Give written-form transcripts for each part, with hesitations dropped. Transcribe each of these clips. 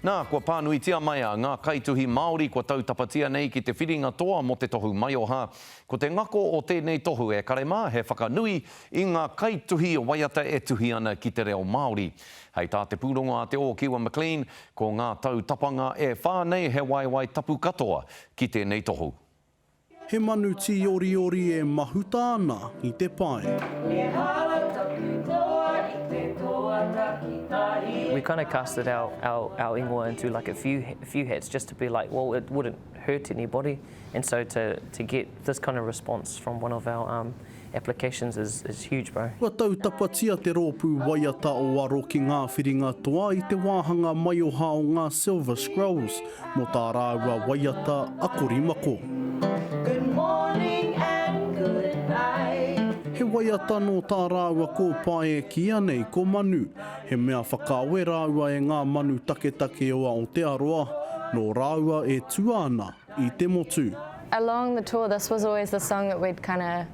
Nā, kua pānuitia mai a ngā kaituhi Māori kua tautapatia nei ki te whiringa toa mō te tohu maioha. Ko te ngako o tēnei tohu e kare mā, he whakanui i ngā kaituhi waiata e tuhi ana ki te reo Māori. Hei tā te pūrongo a Te Ōkiwa McLean, ko ngā tautapanga e whā nei he waewae tapu katoa ki tēnei tohu. He manu tīoriori e mahuta ana i te pae. Ehara taku toa i te toa takitahi. We kind of casted our, our, our ingoa into like a few, few hats just to be like, well, it wouldn't hurt anybody. And so to, to get this kind of response from one of our um, applications is, is huge, bro. Kua tautapatia te rōpū waiata o Aro ki ngā whiringa toa i te wāhanga maioha o ngā Silver Scrolls mō tā rāua waiata a Korimako. Good morning and good night. He waiata nō tā rāua kōpae e kīia nei ko Manu. He mea whakaawe rāua e ngā manu taketake o Aotearoa, nō rāua e tua ana i te motu. Along the tour this was always the song that we'd kinda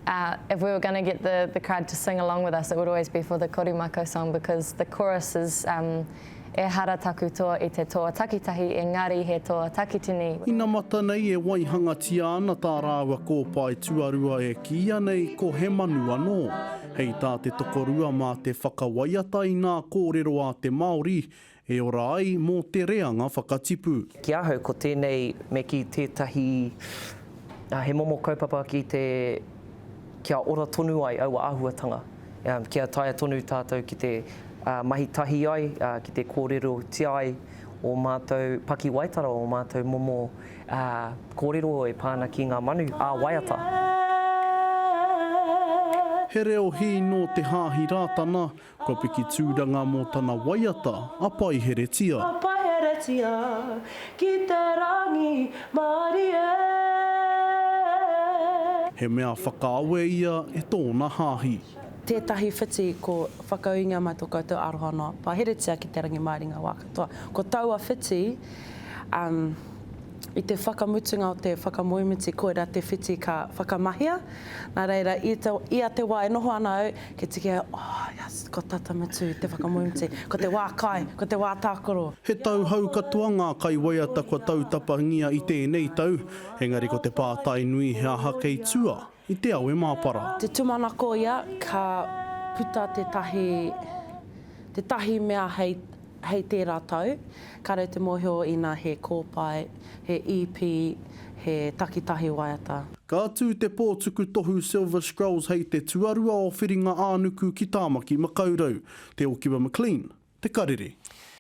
uh, if we were gonna get the, the crowd to sing along with us it would always be for the Korimako song because the chorus is um, Ehara taku toa i te toa takitahi engari he toa takitini. Inamata nei e waihangatia ana tā rāua kōpae tuarua e kīia nei ko He Manu Anō. Hei tā te tokorua mā te whakawaiata i nā kōrero a te Māori e ora ai mō te reanga whakatipu. Ki ahau ko tēnei me kī tētahi he momo kaupapa ki te kia ora tonu ai aua āhuatanga, kia taea tonu tātou ki te mahi tahi ai, ki te kōrerotia ai ō mātou pakiwaitara, ō mātou momo kōrero e pā ana ki ngā manu ā-waiata. He reo hī nō Te Hāhi Rātana, Kua piki tūranga mō tana waiata a Paiheretia. A Paiheretia ki te rangi mārie. He mea whakaawe ia e tōna hāhi. Tētahi whiti ko Whakauinga mai tō koutou aroha noa, Paiheretia ki te rangi mārie ngā wā katoa. Ko taua whiti, um, i te whakamutunga o te whakamoemiti koira te whiti ka whakamahia. Nā reira, i te, ia te wā e noho ana au, Ke tiki au, oh yes, ko tata mutu te whakamoemiti, ko te wā kai, ko te wā tākaro. He tau hou katoa ngā kaiwaiata kua tautapangia i tēnei tau, engari ko te pātai nui he aha kei tua i te awe māpara. Te tumanako ia ka puta tētahi, tētahi mea hei, hei tērā tau, kāre te mōhio ina he kōpae, he EP, he takitahi waiata. Ka tū te pō tuku tohu Silver Scrolls hei te tuarua o Whiringa-ā-nuku ki Tāmaki Makaurau. Te Okiwa McLean, Te Karere.